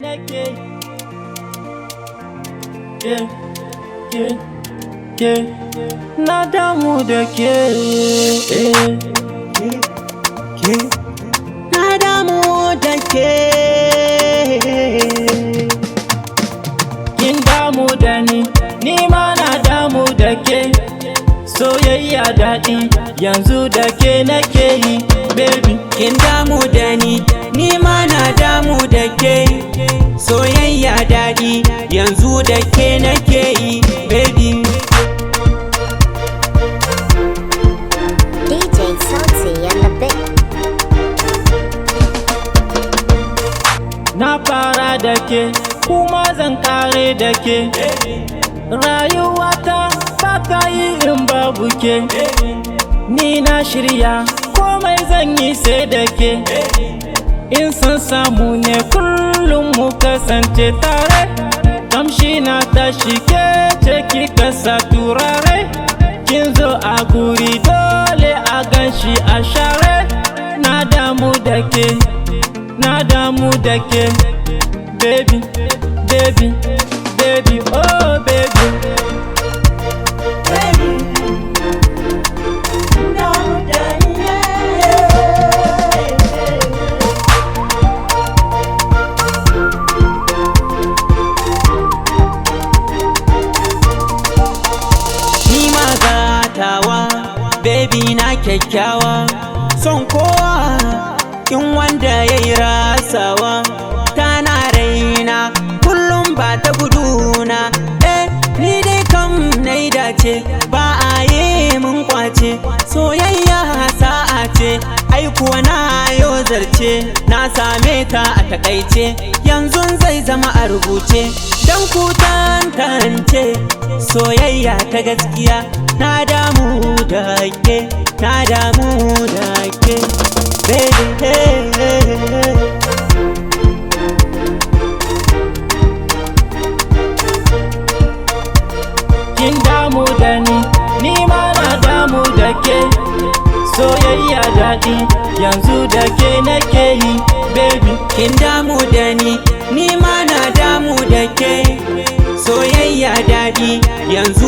Nake ke, ke, ke, na damu da ke, ke, ke. Na damu da ke. Kin damu da ni, ni ma na damu da ke. Soyayya daɗi, yanzu da ke nake yi, baby. Kin damu da ni, ni ma na damu da ke. Soyayya daɗi, yanzu da ke nake yi, baby. DJ Salty and the Big. Na fara da ke, kuma zan kare da ke. Rayuwata ba ta yi in babu ke. Ni na shirya, komai zan yi sai da ke. In san samu ne, kullum mu kasance tare. Kamshi na tashi, ke ce kika sa turare. Kin zo a guri, dole a ganshi a share. Na damu da ke, na damu da ke. Baby, baby, baby, oh baby. Baby, damu da ni, yeah. Ni ma gatawa, baby na kyakkyawa, son kowa, in wanda ya yi rasawa, tana raina, kullum ba ta guduna. Eh, ni dai kam na yi dace, ba a yi mun kwace, soyayya sa'a ce, ai kuwa na yo zarce, na same ta a takaice, yanzu zai zama a rubuce, don ku tantance, soyayya ta gaskiya, na damu da ke, na damu da ke, baby, hey, hey, hey. Kin damu da ni, ni ma na damu da ke. Soyayya daɗi, yanzu da ke nake yi, baby. Kin damu da ni, ni ma na damu da ke. Soyayya daɗi, yanzu